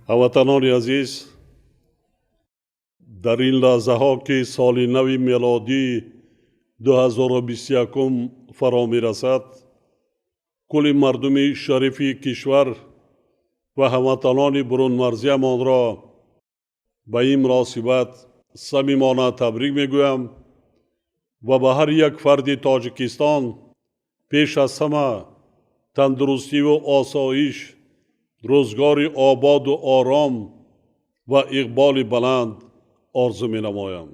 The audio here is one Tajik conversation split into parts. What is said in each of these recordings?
Ҳамватанони азиз, дар ин лаҳзаҳо, ки соли нави мелодӣ 2021 фаро мерасад, кулли мардуми шарифи кишвар ва ҳамватанони бурунмарзиямонро ба ин муносибат самимона табрик мегӯям ва ба ҳар як фарди Тоҷикистон пеш аз ҳама тандурустиву осоиш, рӯзгори ободу ором ва иқболи баланд орзу менамоям.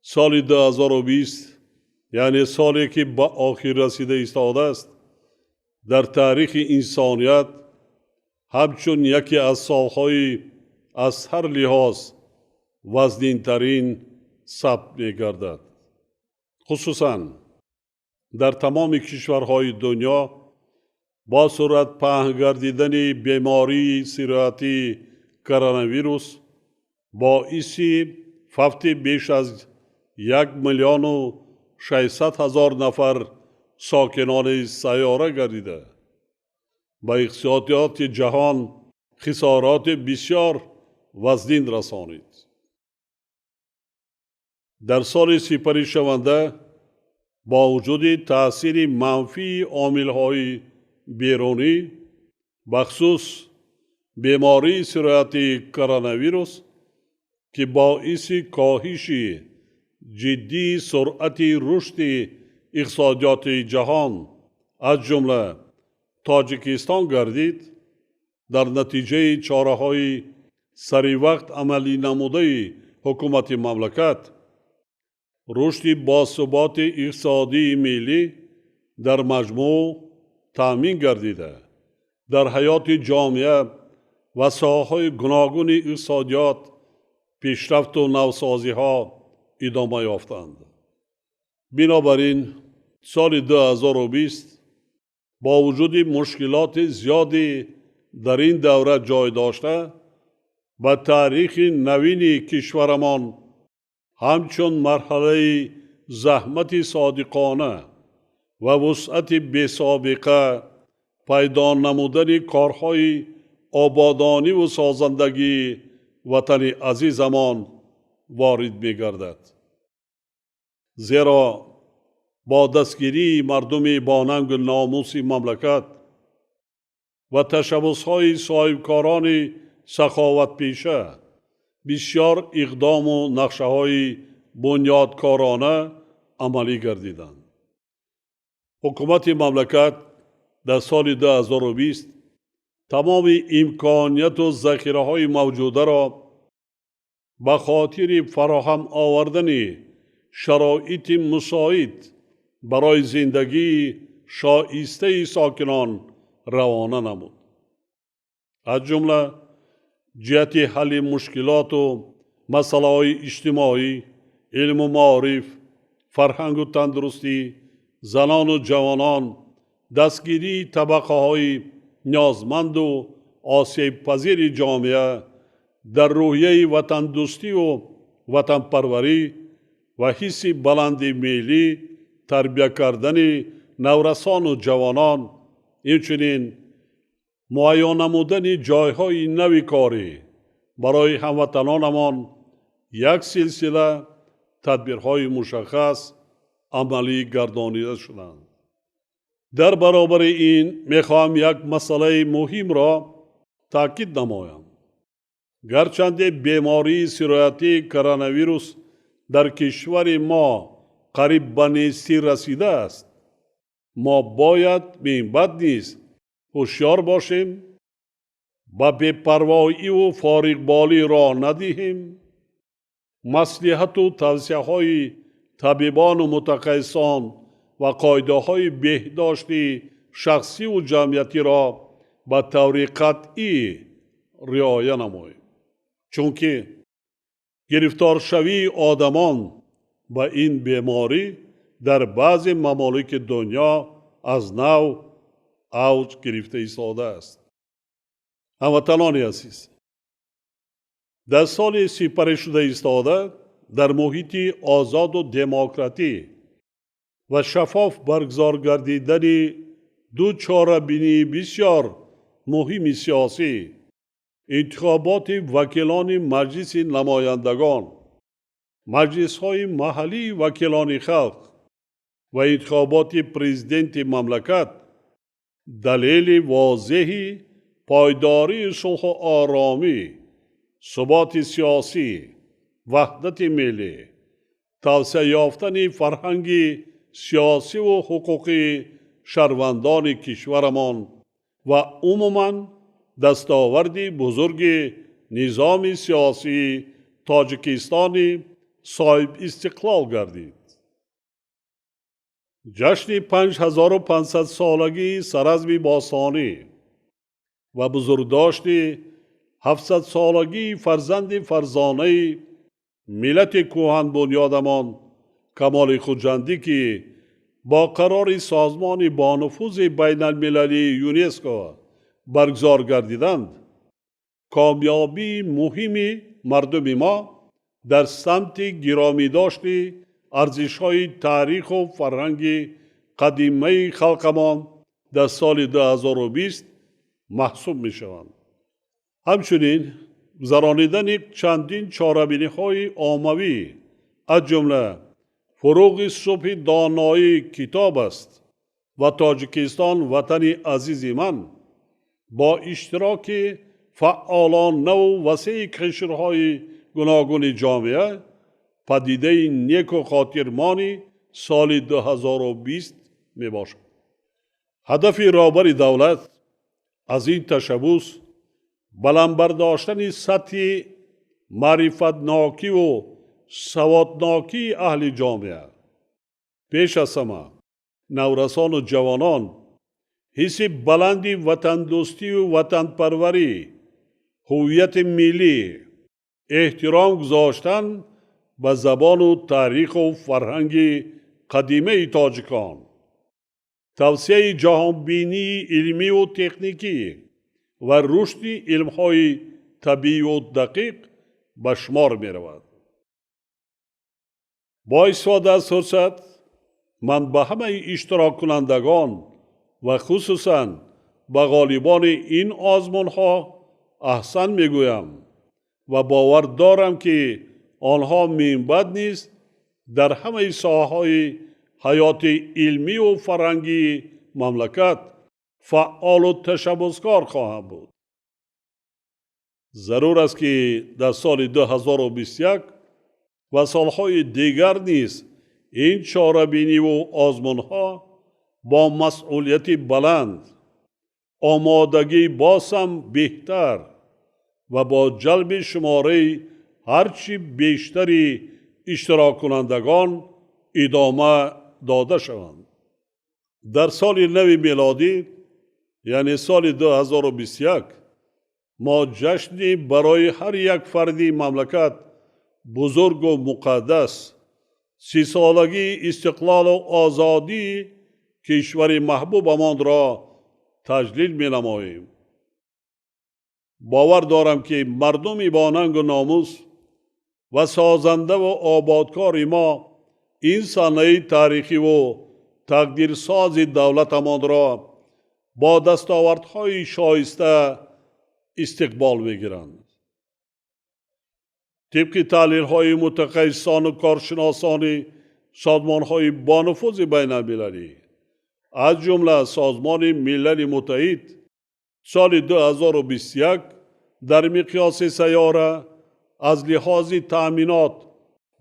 Соли 2020, яъне соле, ки ба охир расида истодааст, дар таърихи инсоният ҳамчун яке аз солҳои аз ҳар лиҳоз вазнинтарин сабт мегардад. Хусусан дар тамоми кишварҳои дунё бо суръат паҳн гардидани бемории сироятии коронавирус боиси фавти беш аз 1 600 000 нафар сокинони сайёра гардида, ба иқтисодиёти ҷаҳон хисороти бисёр вазнин расонид. Дар соли сипаришаванда бо вуҷуди таъсири манфии омилҳои берунӣ, бахусус бемории сироятии коронавирус, ки боиси коҳиши ҷиддии суръати рушди иқтисодиёти ҷаҳон, аз ҷумла Тоҷикистон гардид, дар натиҷаи чораҳои саривақт амалӣ намудаи ҳукумати мамлакат рушди босуботи иқтисодии миллӣ дар маҷмӯъ таъмин гардида, дар ҳаёти ҷомеа ва соҳаҳои гуногуни иқтисодиёт пешрафту навсозиҳо идома ёфтанд. Бинобар ин, соли 2020 бо вуҷуди мушкилоти зиёди дар ин давра ҷой дошта, ба таърихи навини кишварамон ҳамчун марҳалаи заҳмати содиқона ва вусъати бесобиқа пайдо намудани корҳои ободониву созандагии ватани азизамон ворид мегардад. Зеро бо дастгирии мардуми бонангу номуси мамлакат ва ташаббусҳои соҳибкорони саховатпеша бисёр иқдому нақшаҳои бунёдкорона амалӣ гардиданд. Ҳукумати мамлакат дар соли 2020 тамоми имконияту захираҳои мавҷударо ба хотири фароҳам овардани шароити мусоид барои зиндагии шоистаи сокинон равона намуд. Аз ҷумла ҷиҳати ҳалли мушкилоту масъалаҳои иҷтимоӣ, илму маориф, фарҳангу тандурустӣ, занону ҷавонон, дастгирии табақаҳои ниёзманду осебпазири ҷомеа, дар рӯҳияи ватандӯстиву ватанпарварӣ ва ҳисси баланди миллӣ тарбия кардани наврасону ҷавонон, инчунин муайён намудани ҷойҳои нави корӣ барои ҳамватанонамон як силсила тадбирҳои мушаххас амалӣ гардонида шуданд. Дар баробари ин мехоҳам як масъалаи муҳимро таъкид намоям. Гарчанде бемории сироятии коронавирус дар кишвари мо қариб ба нестӣ расидааст, мо бояд минбаъд низ ҳушёр бошем, ба бепарвоиву фориғболӣ роҳ надиҳем, маслиҳату тавсияҳои табибону мутахассисон ва қоидаҳои беҳдошти шахсиву ҷамъиятиро ба таври қатъӣ риоя намоем, чунки гирифторшавии одамон ба ин беморӣ дар баъзе мамолики дунё аз нав авҷ гирифта истодааст. Ҳамватанони азиз, дар соли сипаришуда истода дар муҳити озоду демократӣ ва шаффоф баргузор гардидани ду чорабинии бисёр муҳими сиёсӣ Интихоботи вакилони Маҷлиси намояндагон, маҷлисҳои маҳаллии вакилони халқ ва интихоботи президенти мамлакат далели возеҳи пойдории сулҳу оромӣ, суботи сиёсӣ, ваҳдати миллӣ, тавсеа ёфтани фарҳанги сиёсиву ҳуқуқии шаҳрвандони кишварамон ва умуман дастоварди бузурги низоми сиёсии Тоҷикистони соҳибистиқлол гардид. Ҷашни 5500-солагии Саразми бостонӣ ва бузургдошти 700-солагии фарзанди фарзонаи миллати кӯҳанбунёдамон Камоли Хуҷандӣ, ки бо қарори созмони бонуфузи байналмилалии ЮНЕСКО баргузор гардиданд, комёбии муҳими мардуми мо дар самти гиромӣ дошти арзишҳои таъриху фарҳанги қадимаи халқамон дар соли 2020 маҳсуб мешаванд. Ҳамчунин гузаронидани чандин чорабиниҳои оммавӣ, аз ҷумла фуруғи субҳи доноӣ китоб аст ва Тоҷикистон ватани азизи ман бо иштироки фаъолонаву васеи қишрҳои гуногуни ҷомеа падидаи неку хотирмони соли 2020 мебошад. Ҳадафи роҳбари давлат аз ин ташаббус баланд бардоштани сатҳи маърифатнокиву саводнокии аҳли ҷомеа, пеш аз ҳама наврасону ҷавонон, ҳисси баланди ватандӯстию ватанпарварӣ, ҳуввияти миллӣ, эҳтиром гузоштан ба забону таъриху фарҳанги қадимаи тоҷикон, тавсеаи ҷаҳонбинии илмиву техникӣ ва рушди илмҳои табиию дақиқ ба шумор меравад. Бо истифода аз фурсат ман ба ҳамаи иштироккунандагон ва хусусан ба ғолибони ин озмунҳо аҳсан мегӯям ва бовар дорам, ки онҳо минбаъд низ дар ҳамаи соҳаҳои ҳаёти илмиву фарҳангии мамлакат фаъолу ташаббускор хоҳанд буд. Зарур аст, ки дар соли 2021 ва солҳои дигар низ ин чорабиниву озмунҳо бо масъулияти баланд, омодагии боз ҳам беҳтар ва бо ҷалби шумораи ҳарчи бештари иштироккунандагон идома дода шаванд. Дар соли нави мелодӣ, яъне соли 2021, мо ҷашни барои ҳар як фарди мамлакат бузургу муқаддас 30-солагии истиқлолу озодии кишвари маҳбубамонро таҷлил менамоем. Бовар дорам, ки мардуми бонангу номус ва созандаву ободкори мо ин санаи таърихиву тақдирсози давлатамонро бо дастовардҳои шоиста истиқбол мегиранд. Тибқи таҳлилҳои мутахассисону коршиносони созмонҳои бонуфузи байналмилалӣ, аз ҷумла Созмони Милали Муттаҳид, соли 2021 дар миқёси сайёра аз лиҳози таъминот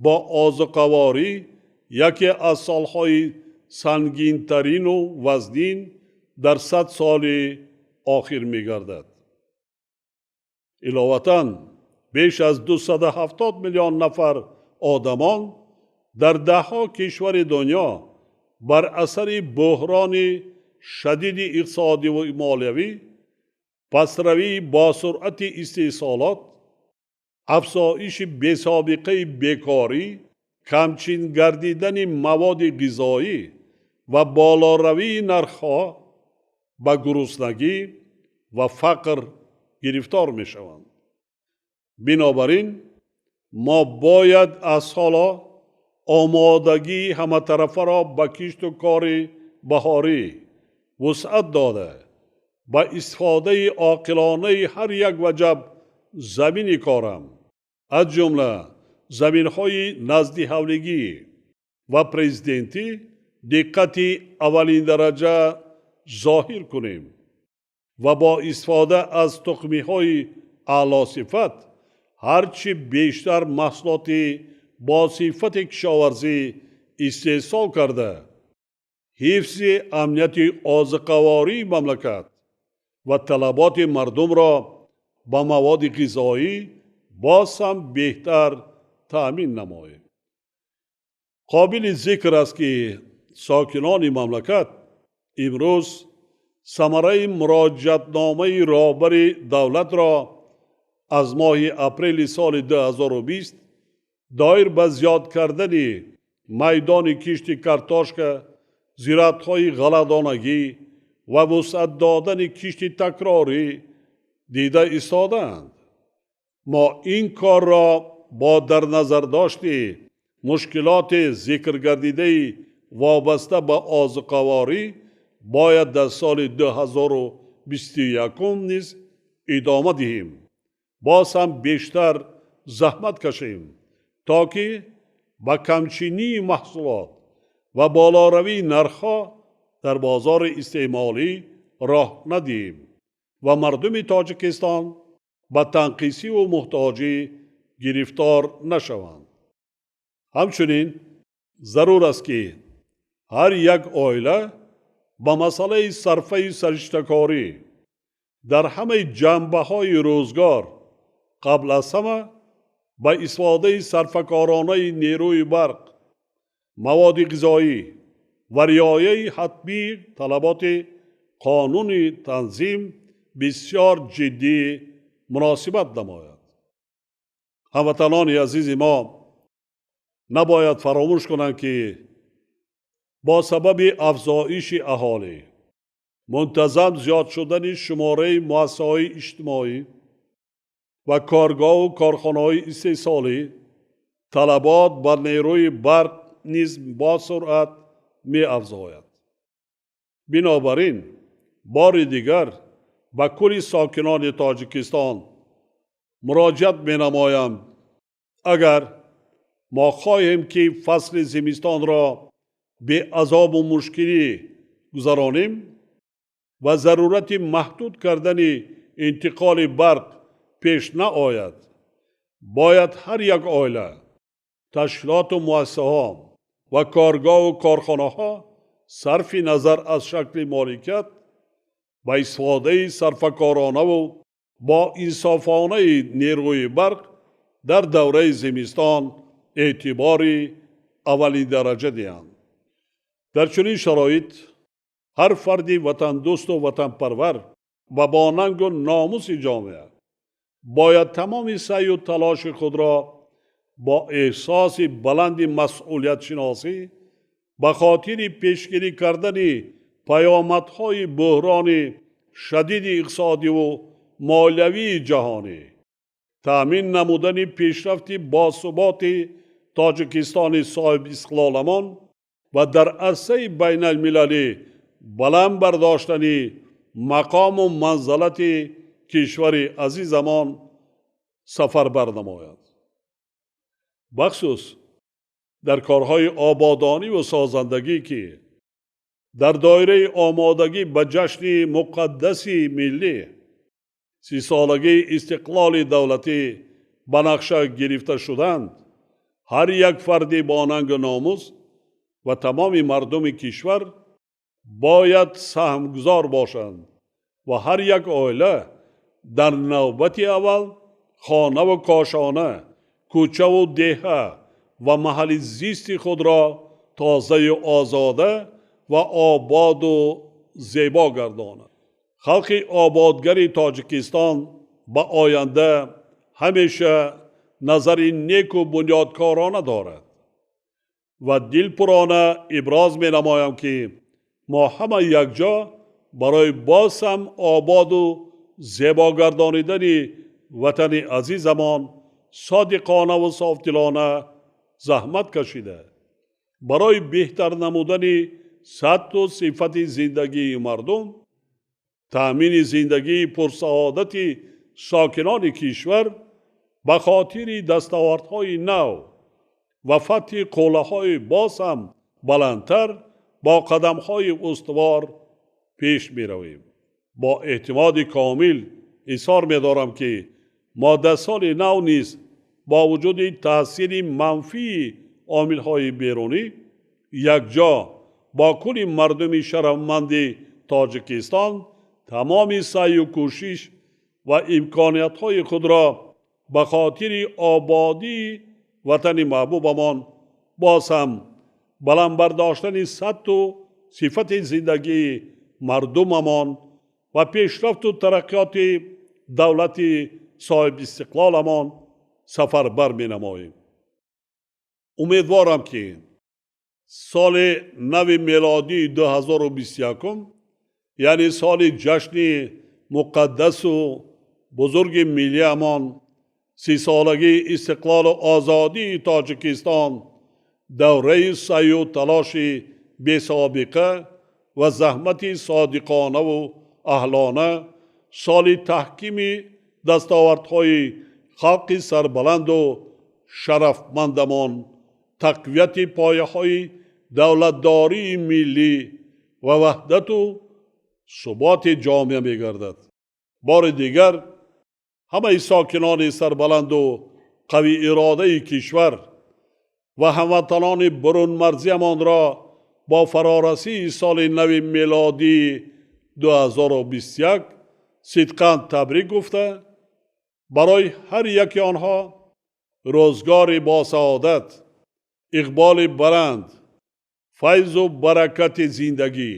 бо озуқаворӣ яке аз солҳои сангинтарину вазнин дар 100 соли охир мегардад. Иловатан, беш аз 270 миллион нафар одамон дар даҳҳо кишвари дунё бар асари буҳрони шадиди иқтисодиву молиявӣ, пастравии босуръати истеҳсолот, афзоиши бесобиқаи бекорӣ, камчин гардидани маводи ғизоӣ ва болоравии нархҳо ба гуруснагӣ ва фақр гирифтор мешаванд. Бинобар ин мо бояд аз ҳоло омодагии ҳаматарафаро ба кишту кори баҳорӣ вусъат дода, ба истифодаи оқилонаи ҳар як ваҷаб замини корам, аз ҷумла заминҳои назди ҳавлигӣ ва президентӣ диққати аввалиндараҷа зоҳир кунем ва бо истифода аз тухмиҳои аълосифат ҳарчи бештар маҳсулоти бо сифати кишоварзӣ истеҳсол карда, ҳифзи амнияти озуқавории мамлакат ва талаботи мардумро ба маводи ғизоӣ боз ҳам беҳтар таъмин намоем. Қобили зикр аст, ки сокинони мамлакат имрӯз самараи муроҷиатномаи роҳбари давлатро аз моҳи апрели соли 2020 доир ба зиёд кардани майдони кишти картошка, зироатҳои ғалладонагӣ ва вусъат додани кишти такрорӣ дида истодаанд. Мо ин корро бо дар назардошти мушкилоти зикргардидаи вобаста ба озуқаворӣ бояд дар соли 2021 низ идома диҳем, боз ҳам бештар заҳмат кашем, то ки ба камчинии маҳсулот ва болоравии нархҳо дар бозори истеъмолӣ роҳ надиҳем ва мардуми Тоҷикистон ба танқисиву муҳтоҷӣ гирифтор нашаванд. Ҳамчунин зарур аст, ки ҳар як оила ба масъалаи сарфаи сариштакорӣ дар ҳамаи ҷанбаҳои рӯзгор, қабл аз ҳама ба истифодаи сарфакоронаи нерӯи барқ, маводи ғизоӣ ва риояи ҳатмии талаботи қонуни танзим бисёр ҷиддӣ муносибат намояд. Ҳамватанони азизи мо набояд фаромӯш кунанд, ки бо сабаби афзоиши аҳолӣ, мунтазам зиёд шудани шумораи муассисаҳои иҷтимоӣ ва коргоҳу корхонаҳои истеҳсолӣ, талабот ба нерӯи барқ низ бо суръат меафзояд. Бинобар ин бори дигар ба кулли сокинони Тоҷикистон муроҷиат менамоям. Агар мо хоҳем, ки фасли зимистонро беазобу мушкилӣ гузаронем ва зарурати маҳдуд кардани интиқоли барқ пеш наояд, бояд ҳар як оила, ташкилоту муассисаҳо ва коргоҳу корхонаҳо сарфи назар аз шакли моликият ба истифодаи сарфакоронаву бо инсофонаи нерӯи барқ дар давраи зимистон эътибори аввалиндараҷа диҳанд. Дар чунин шароит ҳар фарди ватандӯсту ватанпарвар ва бо нангу номуси ҷомеа бояд тамоми саъю талоши худро бо эҳсоси баланди масъулиятшиносӣ ба хотири пешгирӣ кардани паёмадҳои буҳрони шадиди иқтисодиву молиявии ҷаҳонӣ, таъмин намудани пешрафти босуботи Тоҷикистони соҳибистиқлоламон ва дар арсаи байналмилалӣ баланд бардоштани мақому манзалати кишвари азизамон сафарбар намояд. Бахусус дар корҳои ободониву созандагӣ, ки дар доираи омодагӣ ба ҷашни муқаддаси миллӣ, 30-солагии истиқлоли давлатӣ ба нақша гирифта шуданд, ҳар як фарди бо нангу номус ва тамоми мардуми кишвар бояд саҳмгузор бошанд ва ҳар як оила дар навбати аввал хонаву кошона, кӯчаву деҳа ва маҳалли зисти худро тозаю озода ва ободу зебо гардонад. Халқи ободгари Тоҷикистон ба оянда ҳамеша назари неку бунёдкорона дорад ва дилпурона иброз менамоям, ки мо ҳама якҷо барои боз ҳам ободу зебо гардонидани ватани азизамон содиқонаву софдилона заҳмат кашида, барои беҳтар намудани сатҳу сифати зиндагии мардум, таъмини зиндагии пурсаодати сокинони кишвар ба хотири дастовардҳои нав ва фатҳи қуллаҳои боз ҳам баландтар бо қадамҳои устувор пеш меравем. Бо эътимоди комил изҳор медорам, ки мо дар соли нав низ бо вуҷуди таъсири манфии омилҳои берунӣ якҷо бо кулли мардуми шарафманди Тоҷикистон тамоми саъю кӯшиш ва имкониятҳои худро ба хотири ободии ватани маҳбубамон, боз ҳам баланд бардоштани сатҳу сифати зиндагии мардумамон ва пешрафту тараққиёти давлати соҳибистиқлоламон сафарбар менамоем. Умедворам, ки соли нави мелодии 2021, яъне соли ҷашни муқаддасу бузурги миллиамон, 30-солагии истиқлолу озодии Тоҷикистон, давраи саъю талоши бесобиқа ва заҳмати содиқонаву аҳлона, соли таҳкими дастовардҳои халқи сарбаланду шарафмандамон, тақвияти пояҳои давлатдории миллӣ ва ваҳдату суботи ҷомеа мегардад. Бори дигар ҳамаи сокинони сарбаланду қавииродаи кишвар ва ҳамватанони бурунмарзиямонро бо фарорасии соли нави мелодии 2021 сидқан табрик гуфта, барои ҳар яки онҳо рӯзгори босаодат, иқболи баланд, файзу баракати зиндагӣ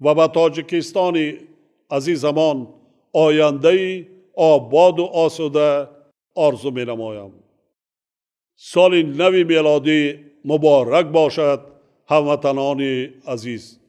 ва ба Тоҷикистони азизамон ояндаи ободу осуда орзу менамоям. Соли нави мелодӣ муборак бошад, ҳамватанони азиз!